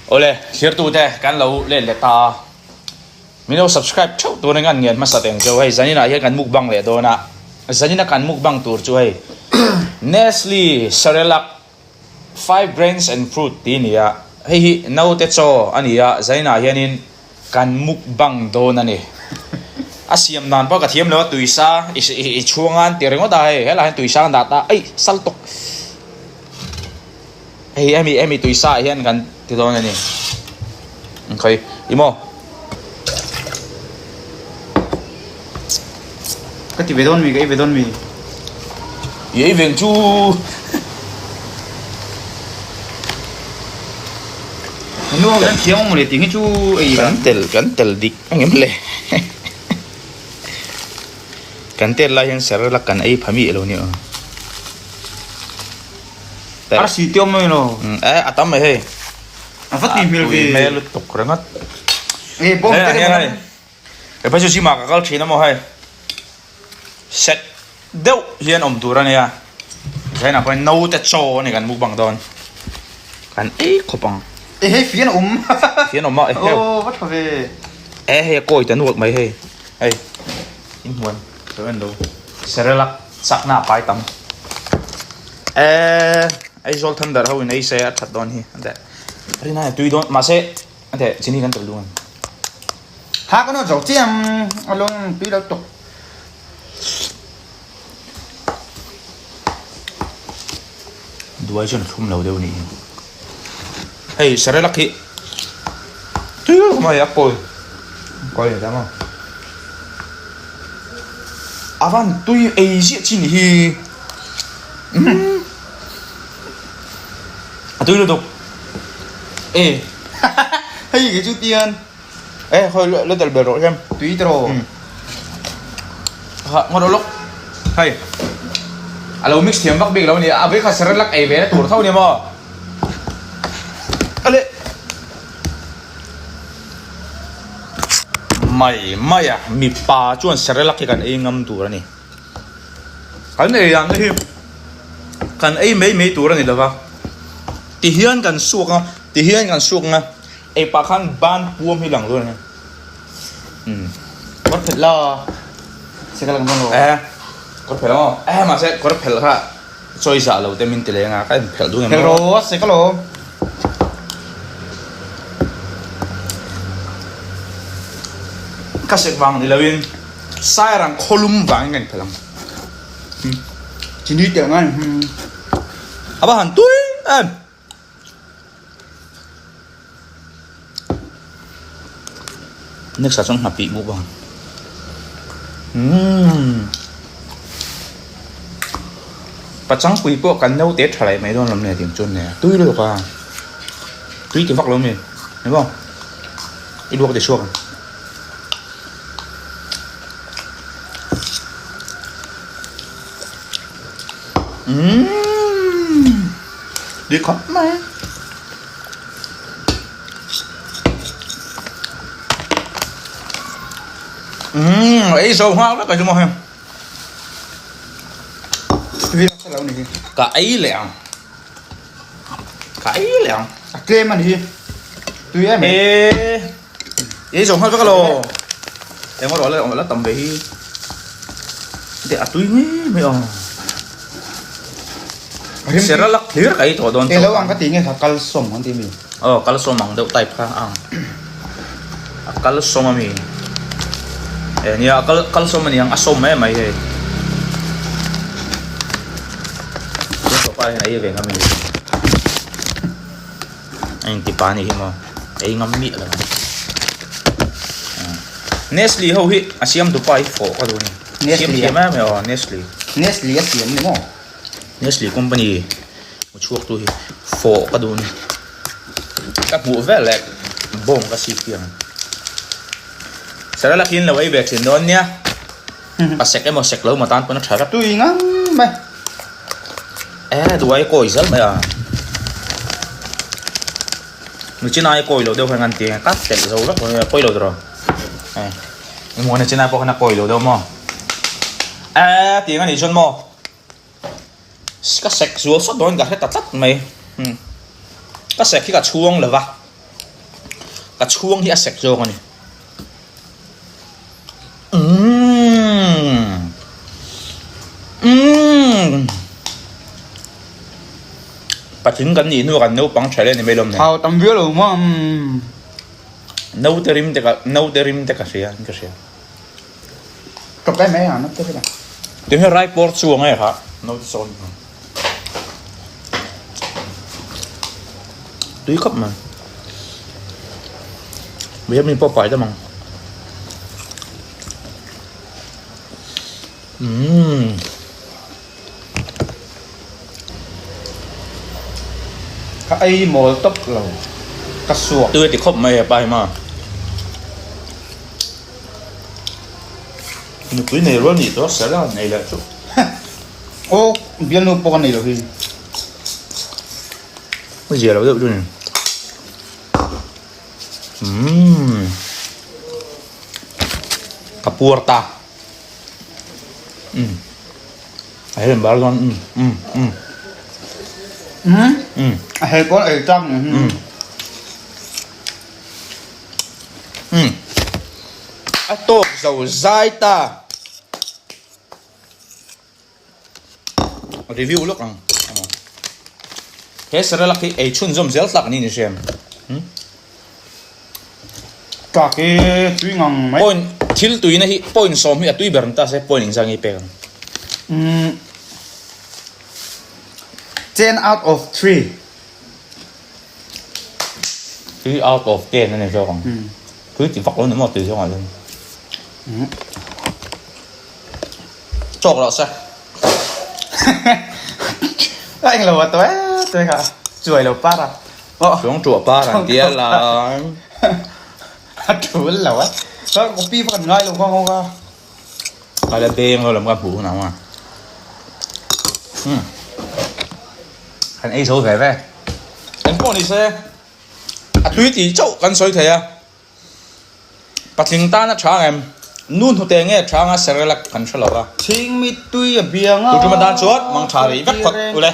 Awle, thirtute kan lo let leh ta a, min lo subscribe theuh tur in an ngen hmasa teng chu hei zaninah hian kan mukbang leh dawn a, zanina kan mukbang tur chu hei Nestle Cerelac Five Grains and Fruit tih a ni a, hei hi naute chaw a ni a, zaninah hianin kan mukbang dawn a ni. A siam dan pawh ka thiam lo a, tuisa i chhuang a an ti ringawt a hei, helaiah hian tuisa an dah ta, aih sal tawk. Hei hemi hemi tuisa ah hian kan ti dawn a ni. Okay, i maw? Ka ti ve dawn mi, ka ei ve dawn mi. I ei veng chu. Nu ho hian thiam awm le tih hi chu ei Kan tel kan tel dik ang em le. Kan tel lai hian serlak kan ei pha mi lo ni aw. Arsi te awm mai lo. E a tam mai hei. A va tui hmel ve. Tui hmel lutuk ringawt. E bawm te reng hei. He phei chu gym ah ka kal thin a maw hei. Set deuh hian awm tur a nia. Zainah pawhin naute chaw a ni kan mukbang dawn. Kan ei khawp ang. E hei fian a awm. Fian awm a e heu. Aw va tha ve. E hei a kawi ta nuak mai hei. Hei inhmuan lo en lo. Serelak chakna a pai tam. Eee Aizawl Thunder ho in ei se a that dawn hi a teh. Rinai a tui dawn mahse a teh chini kan tel duh ang. Ha ka nawn zo chiang a lawng tui lo tuk. Duai chuan a thlum lo deuh a nih hi. Hei Serelak hi tui lutuk mai a kawi kawi a tam a. A van tui ei ziah chi ni hi umm a tui lutuk e hei ke chu tian e khawi la tel ber rawh hian tui tawh ha ngaw lawk hei a lo mix thiam vak bik lo a ni a vei kha serelak ei ve na tur tho a ni maw ale. Mai mai a, mipa chuan Cerelac hi kan ei ngam tur a ni. Kan ei ang te hi kan ei mai mai tur a ni lova, ti hian kan suak a, ti hian kan suak ang a, ei pah khan ban puam hi lang dawn a ni. Umm. Kawr phelh la, Cerelac dawn lo. Eh, kawr phelh ang aw. Eh, mahse kawr phelh kha chawi zah lo te min ti leng a, ka inphelh duh em aw. Phelh rawh, Sek alawm. Ka sek vang ni loin Sairang khawlum vangin ka inphelh ang. Chini teh ngai. A va han tui em. Next ah chuan nghapih bawk ang. Umm. Pachangpui pawh kan naute tha leh mai dawn lo nia tih chuan nia tui lutuk a tui ti vak lo mi ni maw i luak ti chhuak ang. Umm tui khawp mai. Umm ei zo nghal vek a chu maw hei. Ka ei leh ang. Ka ei leh ang. A tlem a ni hi. Tui em e. Ei zo nghal vek alo. Eng erawh la la tam ve hi. Te a tui ngei mai aw. Sera lak hlir ka ei tawh dawn chauh. Elo ang ka ti nge kha kalsawm an ti mi. Aw kalsawm ang deuh type kha ang. A kalsawm ami. E nia a kal kalsawm ani ang a sawm mai mai hei. Tun tawh pa hian a ei ve ngam ani. A inti pa ni hi maw ei ngam miah lo ang. Nestle ho hi a siam dupa hi fawh ka duh a ni. Siam thiam em em aw Nestle. Nestle a siam ni maw? Nestle company hmu chhuak tu hi fawh ka duh a ni. Ka hmuh vel leh bawng ka sik tir ang. Sarala khi in lo ei ve thin dawn nia. A sek emaw sek lo emaw tan pawn a tha rap. Tui ngang mai. E duai kawi zel mai a. Nuchinai kawi lo deuh khan kan ti ka telh zo vek mai kawi lo tawh. E i muana chinai pawh khan a kawi lo deuh maw. E tiang a nih chuan maw. Ka sek zual sawt dawn ka hre ta tlat mai. Ka sek hi ka chhuang lo va. Ka chhuang hi a sek zawk a ni. Umm. Umm. Patling kan nih hnu ah kan naupang tha le ni mai lawm nen. Thau tam viau lo maw umm. Naute rim te ka naute rim te ka hria in ka hria. Ka pe mai a naute rim a. Ti hian rai pawr chu ang e kha naute sawn. Tui khawp mai. Vitamin pawh pai deuh ang. Umm. Ka ei mawl tawp lo. Ka suak. Tui a ti khawp mai hepa hi ma. Nupui nei rual nih tawh sela nei leh chu. Aw bialnu pawh ka nei lo hi. A zia lo deuh chu ni. Umm. Ka puar ta. Umm. A hel bar dawn umm umm umm. Umm. Umm. A hel pawn ei chak ni. Umm. Umm. A tawk zo zai ta. Review lawk ang. He Cerelac hi ei chhunzawm zel tlak niin i hria em? Hmm? Tlak hi tui ngang mai. Point thil tuina hi point sawm hi a tui ber ni ta se point engzah nge i pek ang? Umm 10 out of 3. 3 out of 10 a ni zawk ang. Tui ti vak lo ni maw tui zawngah chuan. Tawk loh se. A eng lo a tawi tawi kha chuai lo par a. Chuang tuah par an tia la. A tul lo a. Ka copy va kan ngai lo kha ho kha. Ka la beng lo lam ka hmuh hunah maw. Kan ei zo ve ve. Engpawh ni se a tui tih chauh kan sawi thei a. Patling tan a tha ang em? Nu hnute nge tha anga Cerelac kan hre lo a. Chhingmi tui a biang a. Tuṭuma tan chuan mang tha rih vek phawt ule.